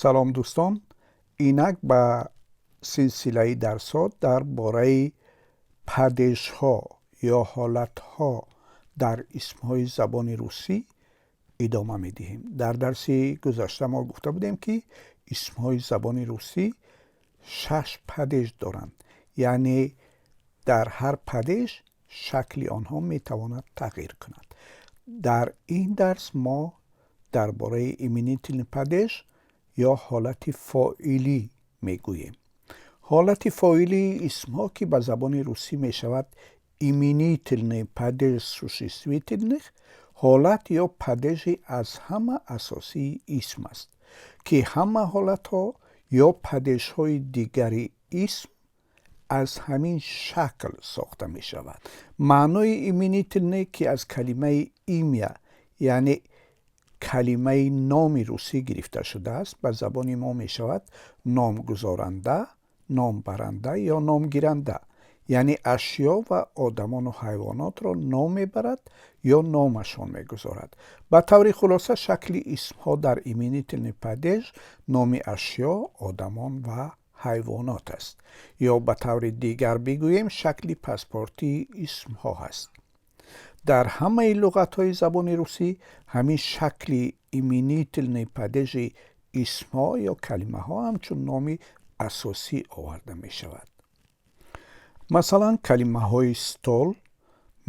Салом, дӯстон! Инак ба силсилаи дарсҳо дар бораи падежҳо ё ҳолатҳо дар исмҳои забони русӣ идома медиҳем. Дар дарси гузашта мо гуфта будем, ки исмҳои забони русӣ шаш падеж доранд, яъне дар ҳар падеж шакли онҳо метавонад тағйир кунад. Дар ин дарс мо дар бораи именительный падеж ё ҳолати фоилӣ мегӯем. Ҳолати фоилии исмҳо, ки ба забони русӣ мешавад именительный падеж существительных, ҳолат ё падежи аз ҳама асосии исм аст, ки ҳама ҳолатҳо ё падежҳои дигари исм аз ҳамин шакл сохта мешавад. Маънои именительный, ки аз калимаи имя, яъне калимаи номи русӣ гирифта шудааст, ба забони мо мешавад номгузоранда, номбаранда ё номгиранда, яъне ашё ва одамону ҳайвонотро ном мебарад ё номашон мегузорад. Ба таври хулоса, шакли исмҳо дар именительный падеж номи ашё, одамон ва ҳайвонот аст ё ба таври дигар бигӯем, шакли паспортии исмҳо ҳаст. Дар ҳамаи луғатҳои забони русӣ ҳамин шакли именительный падежи исмҳо ё калимаҳо ҳамчун номи асосӣ оварда мешавад. Масалан, калимаҳои стол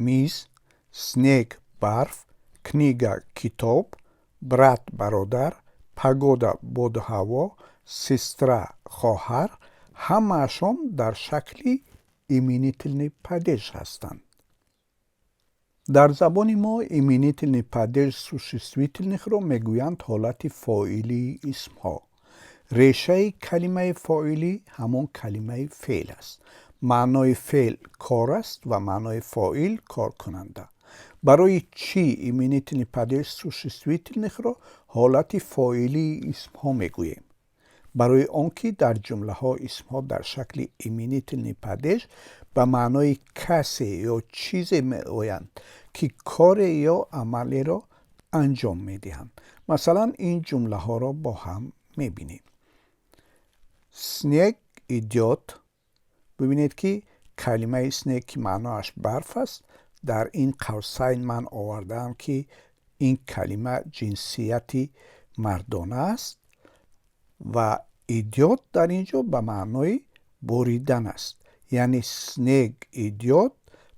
миз, снег барф, книга китоб, брат бародар, погода боду ҳаво, сестра хоҳар ҳамаашон дар шакли именительный падеж ҳастанд. Дар забони мо именительный падеж существительных ро мегӯянд ҳолати фоилии исмҳо. Решаи калимаи фоилӣ ҳамон калимаи феъл аст. Маънои феъл кор аст ва маънои фоил коркунанда. Барои чӣ именительный падеж существительных ро ҳолати фоилии исмҳо мегӯем? Барои он ки дар ҷумлаҳо исмҳо дар шакли именительный падеж ба маънои касе ё чизе меоянд, ки коре ё амалеро анҷом медиҳанд. Масалан, ин ҷумлаҳоро бо ҳам мебинем: Снег идёт. Бибинед, ки калимаи снег, ки маъноаш барф аст, дар ин қавсайн ман овардаам, ки ин калима ҷинсияти мардона аст ва идёт дар ин ҷо ба маънои боридан аст, яъне снег идёт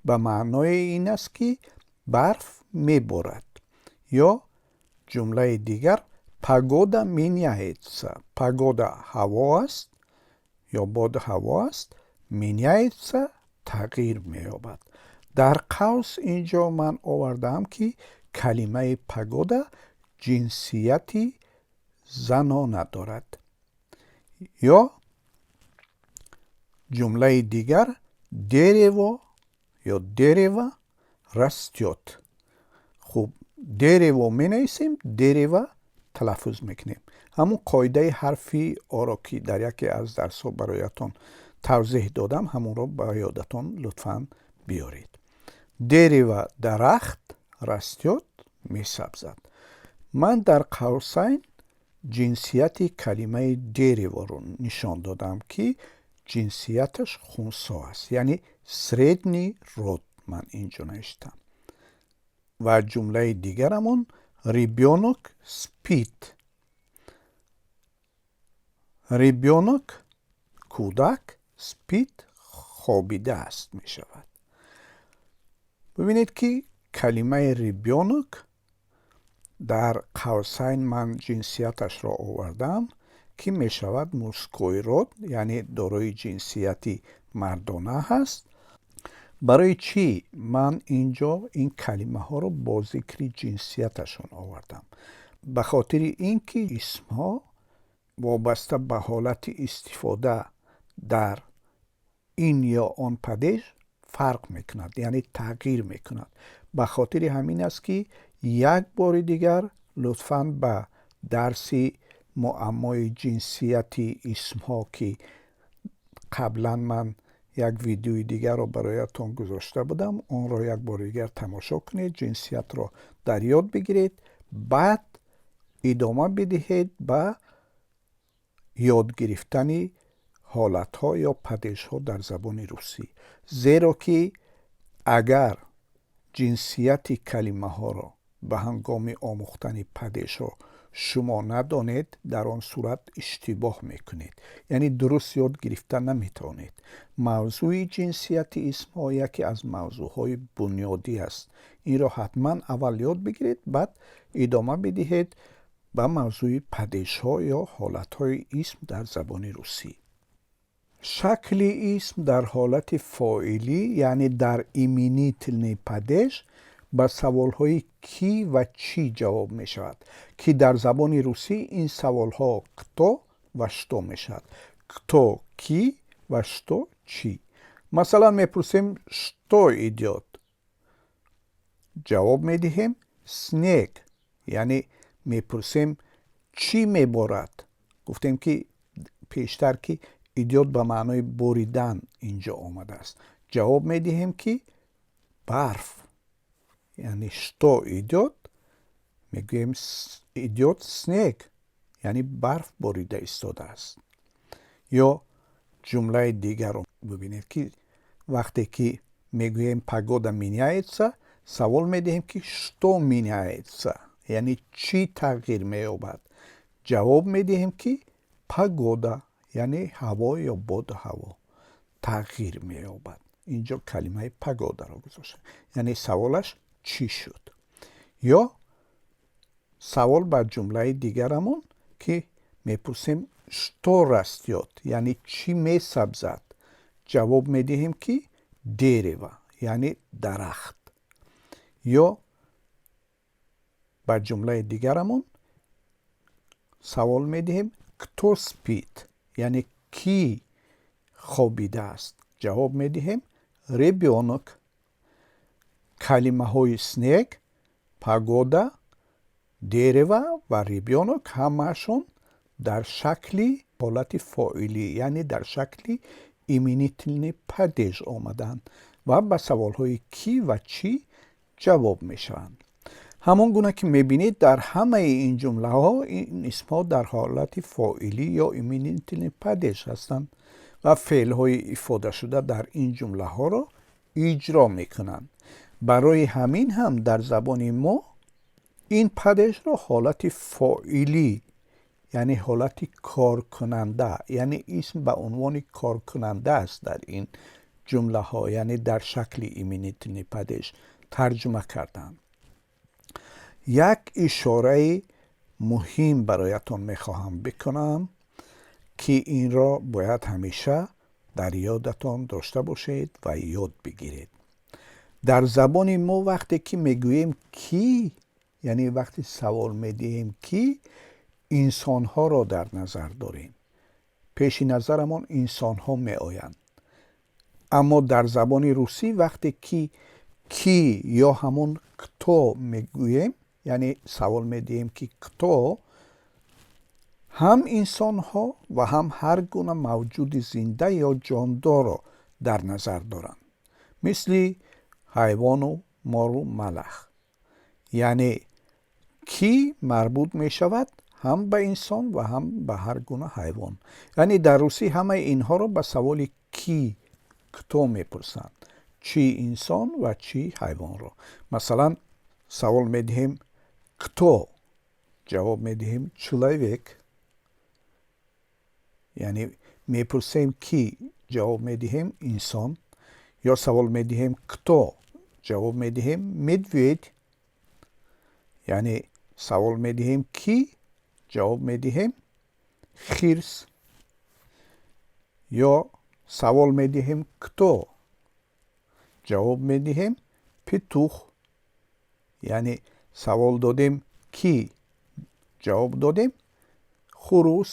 ба маънои ин аст, ки барф меборад. Ё ҷумлаи дигар: Погода меняется. Погода ҳаво аст ё боду ҳаво аст, меняется тағйир меёбад. Дар қавс ин ҷо ман овардаам, ки калимаи погода ҷинсияти занона дорад. Ё ҷумлаи дигар: Дерево ё дерево растёт. Хуб, дерево менависем, дерево талаффуз мекунем. Ҳамун қоидаи ҳарфи оро, ки дар яке аз дарсҳо бароятон тавзеҳ додам, ҳамонро ба ёдатон лутфан биёред. Дерево дарахт, растёт месабзад. Ман дар қавсайн ҷинсияти калимаи дерево ро нишон додам, ки ҷинсияташ хунсо аст, яъне средний род ман инҷо навиштам. Ва ҷумлаи дигарамон: Ребёнок спит. Ребёнок кӯдак, спит хобидааст мешавад. Бибинед, ки калимаи ребёнок дар қавсайн ман ҷинсияташро овардам, ки мешавад мужской род, яъне дорои ҷинсияти мардона ҳаст. Барои чӣ ман ин ҷо ин калимаҳоро бо зикри ҷинсияташон овардам? Ба хотири ин ки исмҳо вобаста ба ҳолати истифода дар ин ё он падеж фарқ мекунад, яъне тағйир мекунад. Ба хотири ҳамин аст, ки як бори дигар лутфан ба дарси муаммои ҷинсияти исмҳо, ки қаблан ман як видеои дигарро бароятон гузошта будам, онро як бори дигар тамошо кунед, ҷинсиятро дар ёд бигиред, баъд идома бидиҳед ба Ёд гирифтани ҳолатҳо ё падежҳо дар забони русӣ, зеро ки агар ҷинсияти калимаҳоро ба ҳангоми омӯхтани падежҳо шумо надонед, дар он сурат иштибоҳ мекунед, яъне дуруст ёд гирифта наметавонед. Мавзӯи ҷинсияти исмҳо яке аз мавзӯъҳои бунёдӣ аст. Инро ҳатман аввал ёд бигиред, баъд идома бидиҳед ба мавзӯи падежҳо ё ҳолатҳои исм дар забони русӣ. Шакли исм дар ҳолати фоилӣ, яъне дар именительный падеж, ба саволҳои кӣ ва чӣ ҷавоб мешавад, ки дар забони русӣ ин саволҳо кто ва что мешавад. Кто — кӣ ва что — чӣ. Масалан, мепурсем: «Что идёт?» Ҷавоб медиҳем: «Снег». Яъне мепурсем: чӣ меборад? Гуфтем, ки пештар, ки идёт ба маънои боридан инҷо омадааст. Ҷавоб медиҳем, ки барф. Яъне что идёт, мегӯем: идёт снег, яъне барф борида истодааст. Ё ҷумлаи дигарро бибинед, ки вақте ки мегӯем «погода меняется», савол медиҳем, ки что меняется, яъне чӣ тағйир меёбад? Ҷавоб медиҳем, ки погода, яъне ҳаво ё боду ҳаво тағйир меёбад. Инҷо калимаи погодаро гузоштем, яъне саволаш чӣ шуд. Ё савол ба ҷумлаи дигарамон, ки мепурсем: что растёт, яъне чӣ месабзад? Ҷавоб медиҳем, ки дерево, яъне дарахт. Ё ба ҷумлаи дигарамон савол медиҳем: кто спит, яъне кӣ хобидааст? Ҷавоб медиҳем: ребёнок. Калимаҳои снег, погода, дерево ва ребёнок ҳамаашон дар шакли ҳолати фоилӣ, яъне дар шакли именительный падеж омаданд ва ба саволҳои кӣ ва чӣ ҷавоб мешаванд. Ҳамон гуна ки мебинед, дар ҳамаи ин ҷумлаҳо ин исмҳо дар ҳолати фоилӣ ё именительный падеж ҳастанд ва феълҳои ифодашуда дар ин ҷумлаҳоро иҷро мекунанд. Барои ҳамин ҳам дар забони мо ин падежро ҳолати фоилӣ, яъне ҳолати коркунанда, яъне исм ба унвони коркунанда аст дар ин ҷумлаҳо, яъне дар шакли именительный падеж тарҷума карданд. Як ишораи муҳим бароятон мехоҳам бикунам, ки инро бояд ҳамеша дар ёдатон дошта бошед ва ёд бигиред. Дар забони мо вақте ки мегӯем кӣ, яъне вақте савол медиҳем кӣ, инсонҳоро дар назар дорем, пеши назарамон инсонҳо меоянд. Аммо дар забони русӣ вақте ки кӣ ё ҳамон кто мегӯем, яъне савол медиҳем, ки кто, ҳам инсонҳо ва ҳам ҳар гуна мавҷуди зинда ё ҷондорро дар назар доранд, мисли ҳайвону мору малах. Яъне кӣ марбут мешавад ҳам ба инсон ва ҳам ба ҳар гуна ҳайвон. Яъне дар русӣ ҳамаи инҳоро ба саволи кӣ, кто мепурсанд, чӣ инсон ва чӣ ҳайвонро. Масалан, савол медиҳем: кто? Ҷавоб медиҳем: человек. Яъне мепурсем кӣ, ҷавоб медиҳем инсон. Ё савол медиҳем: кто? Ҷавоб медиҳем медведь. Яъне савол медиҳем кӣ, ҷавоб медиҳем хирс. Ё савол медиҳем: кто? Ҷавоб медиҳем петух. Яъне савол додем кӣ, ҷавоб додем хурус.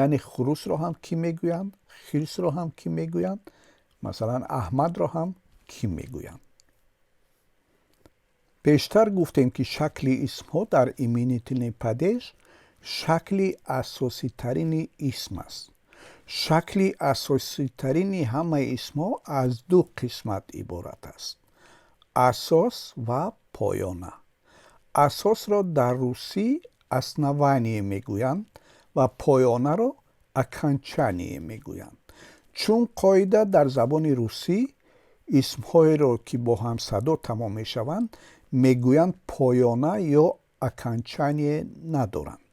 Яъне хурусро ҳам кӣ мегӯянд, хирсро ҳам кӣ мегӯянд, масалан, Аҳмадро ҳам кӣ мегӯянд. Пештар гуфтем, ки шакли исмҳо дар именительный падеж шакли асоситарини исм аст. Шакли асоситарини ҳамаи исмҳо аз ду қисмат иборат аст: асос ва поёна. Асосро дар русӣ основание мегӯянд ва поёнаро Окончание мегӯянд. Чун қоида, дар забони русӣ исмҳоеро, ки бо ҳамсадо тамом мешаванд, мегӯянд, поёна ё окончание надоранд,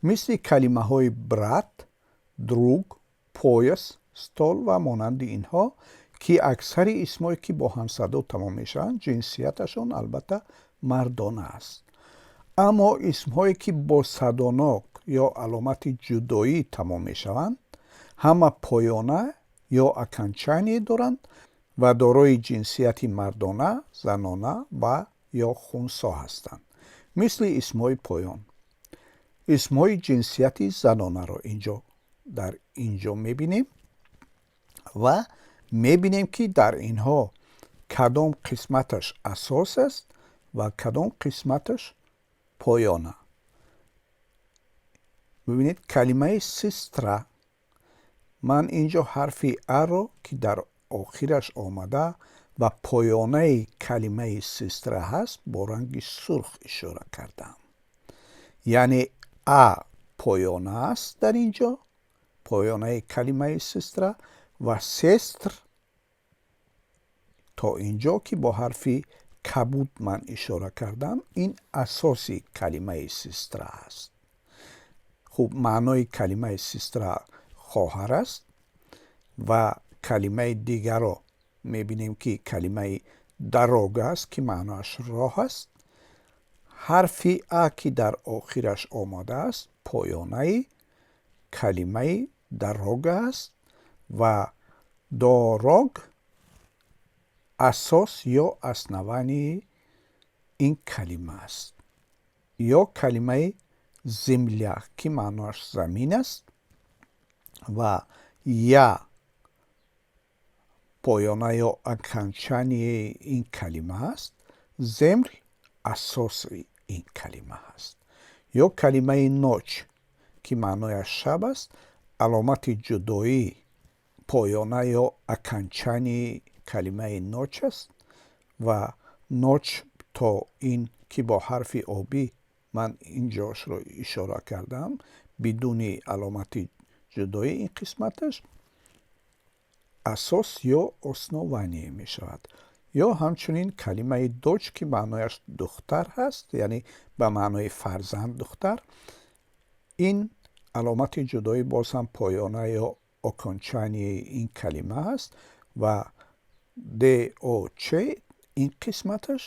мисли калимаҳои брат, друг, пояс, стол ва монанди инҳо, ки аксари исмҳое, ки бо ҳамсадо тамом мешаванд, ҷинсияташон албатта мардона аст. Аммо исмҳое, ки бо садонок ё аломати ҷудоӣ тамом мешаванд, ҳама поёна ё окончание доранд ва дорои ҷинсияти мардона, занона ва ё хунсо ҳастанд, мисли исмҳои поён. Исмҳои ҷинсияти занонаро инҷо дар инҷо мебинем ва мебинем, ки дар инҳо кадом қисматаш асос аст ва кадом қисматаш поёна. Бибинед, калимаи сестра, ман инҷо ҳарфи аро, ки дар охираш омада ва поёнаи калимаи сестра ҳаст, бо ранги сурх ишора кардам. Яъне а поёна аст дар ин ҷо, поёнаи калимаи сестра, ва сестр то ин ҷо, ки бо ҳарфи кабуд ман ишора кардам, ин асоси калимаи сестра аст. Хуб, маънои калимаи сестра хоҳар аст. Ва калимаи дигарро мебинем, ки калимаи дорога аст, ки маъноаш роҳ аст. Ҳарфи а, ки дар охираш омадааст, поёнаи калимаи дорога аст ва дорог асос ё основание ин калима аст. Ё калимаи земля, ки маъноаш замин аст, ва я поёна ё окончание ин калима аст, земль асоси ин калима аст. Ё калимаи ночь, ки маънояш шаб аст, аломати ҷудоӣ поёна ё окончание калимаи ночь аст ва ночь то ин, ки бо ҳарфи обӣ ман инҷошро ишора кардам, бидуни аломати ҷудоӣ, ин қисматаш асос ё основание мешавад. Ё ҳамчунин калимаи дочь, ки маънояш духтар ҳаст, яъне ба маънои фарзанд, духтар, ин аломати ҷудоӣ боз ҳам поёна ё окончание ин калима аст ва д о ч ин қисматаш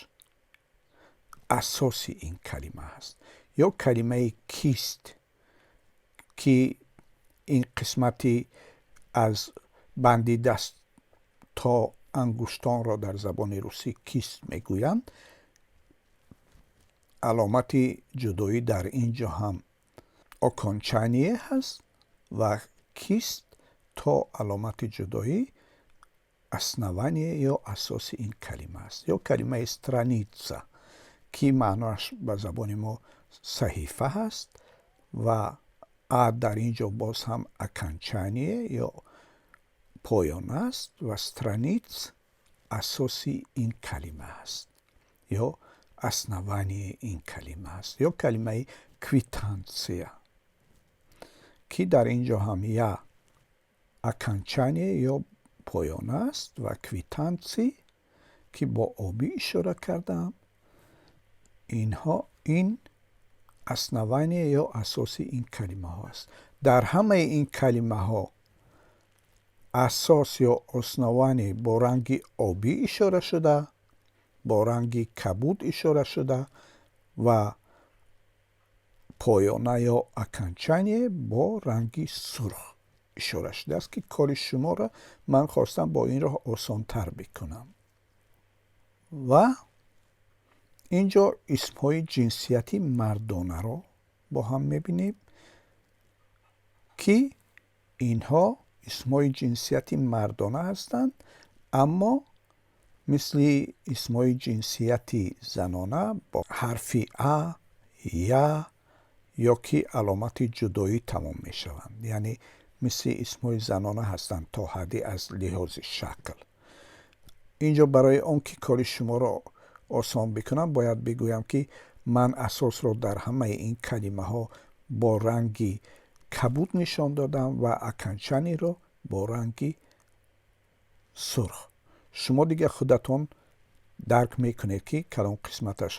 асоси ин калима аст. Ё калимаи кисть, ки ин қисмати аз банди даст то ангуштонро дар забони русӣ кисть мегӯянд, аломати ҷудоӣ дар ин ҷо ҳам окончание ҳаст ва кисть то аломати ҷудоӣ основание ё асоси ин калима аст. Ё калимаи страница, ки маъноаш ба забони мо саҳифа ҳаст ва а дар ин ҷо боз ҳам окончание ё поён аст ва страниц асоси ин калима аст ё основание ин калима аст. Ё калимаи квитанция, ки дар ин ҷо ҳам я окончание ё поён аст ва квитанци, ки бо обӣ ишора кардаам, инҳо ин основание ё асоси ин калимаҳо аст. Дар ҳамаи ин калимаҳо асос ё основание бо ранги обӣ ишора шуда, бо ранги кабуд ишора шуда ва поёна ё окончание бо ранги сурх ишора шудааст, ки кори шуморо ман хостам бо ин роҳ осонтар бикунам. Ва ин ҷо исмҳои ҷинсияти мардонаро бо ҳам мебинем, ки инҳо исмҳои ҷинсияти мардона ҳастанд, аммо мисли исмҳои ҷинсияти занона бо ҳарфи а, я ё ки аломати ҷудоӣ тамом мешаванд, яъне мисли исмҳои занона ҳастанд то ҳадди аз лиҳози шакл. Инҷо барои он ки кори шуморо осон бикунам, бояд бигӯям, ки ман асосро дар ҳамаи ин калимаҳо бо ранги Кабуд нишон додам ва окончание ро бо ранги сурх. Шумо дигар худатон дарк мекунед, ки кадом қисматаш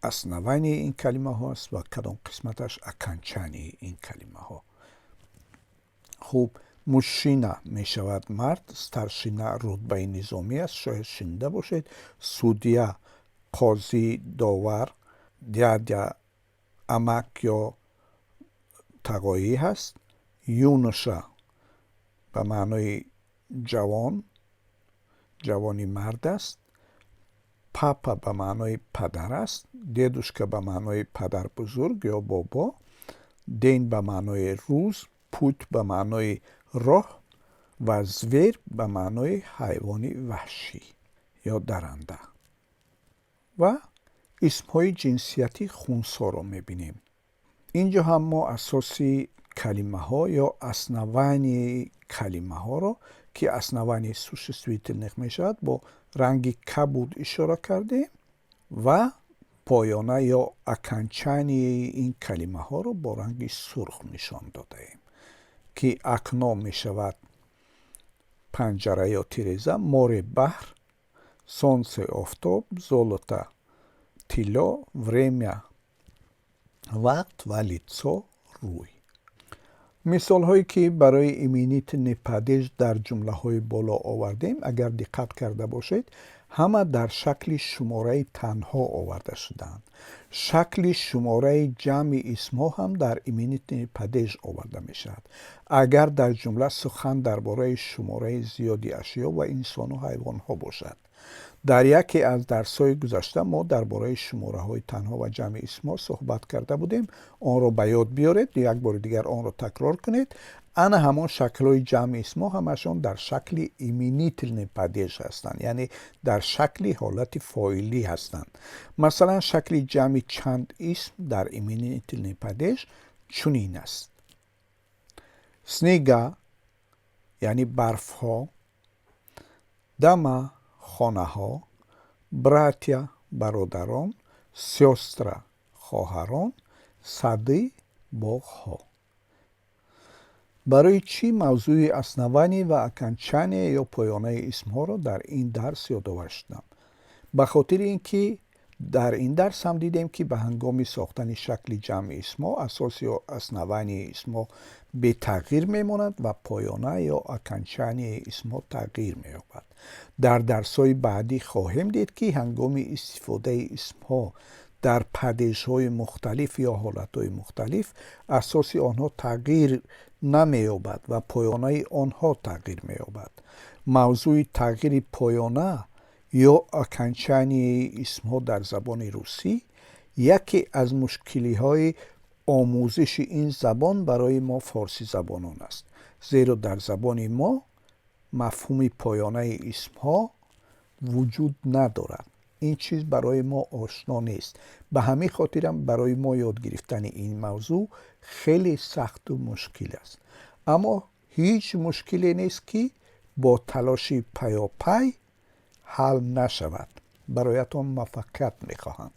основание ин калимаҳо аст ва кадом қисматаш окончание ин калимаҳо. Хуб, мужчина мешавад мард, старшина рутбаи низомӣ аст, шояд шунида бошед, судья қозӣ, довар, дядя амак ё тағоӣ ҳаст, юноша ба маънои ҷавон, ҷавони мард аст, папа ба маънои падар аст, дедушка ба маънои падарбузург ё бобо, день ба маънои рӯз, путь ба маънои роҳ ва зверь ба маънои ҳайвони ваҳшӣ ё даранда. Ва исмҳои ҷинсияти хунсоро мебинем. Инҷо ҳам мо асоси калимаҳо ё основание калимаҳоро, ки основание существительных мешавад, бо ранги кабуд ишора кардем ва поёна ё окончание ин калимаҳоро бо ранги сурх нишон додаем, ки окно мешавад панҷара ё тиреза, море баҳр, солнце офтоб, золото тилло, время вақт ва лицо рӯй. Мисолҳое, ки барои именительный падеж дар ҷумлаҳои боло овардем, агар диққат карда бошед, ҳама дар шакли шумораи танҳо оварда шудаанд. Шакли шумораи ҷамъи исмҳо ҳам дар именительный падеж оварда мешавад, агар дар ҷумла сухан дар бораи шумораи зиёди ашё ва инсону ҳайвонҳо бошад. Дар яке аз дарсҳои гузашта мо дар бораи шумораҳои танҳо ва ҷамъи исмҳо суҳбат карда будем. Онро ба ёд биёред, як бори дигар онро такрор кунед. Ана ҳамон шаклҳои ҷамъи исмҳо ҳамашон дар шакли именительный падеж ҳастанд, яъне дар шакли ҳолати фоилӣ ҳастанд. Масалан, шакли ҷамъи чанд исм дар именительный падеж чунин аст: снега, яъне барфҳо, дома хонаҳо, братья бародарон, сёстры хоҳарон, сады боғҳо. Барои чӣ мавзӯи основание ва окончание ё поёнаи исмҳоро дар ин дарс ёдовар шудам? Ба хотири ин ки дар ин дарс ҳам дидем, ки ба ҳангоми сохтани шакли ҷамъи исмҳо асос ё основание исмҳо бетағйир мемонад ва поёна ё окончание исмҳо тағйир меёбад. Дар дарсҳои баъдӣ хоҳем дид, ки ҳангоми истифодаи исмҳо дар падежҳои мухталиф ё ҳолатҳои мухталиф асоси онҳо тағйир намеёбад ва поёнаи онҳо тағйир меёбад. Мавзӯи тағйири поёна ё окончание исмҳо дар забони русӣ яке аз мушкилиҳои омӯзиши ин забон барои мо, форсизабонон, аст, зеро дар забони мо мафҳуми поёнаи исмҳо вуҷуд надорад. Ин чиз барои мо ошно нест. Ба ҳамин хотирам барои мо ёд гирифтани ин мавзӯъ хеле сахту мушкил аст. Аммо ҳеҷ мушкиле нест, ки бо талоши паёпай ҳал нашавад. Бароятон муваффақият мехоҳам.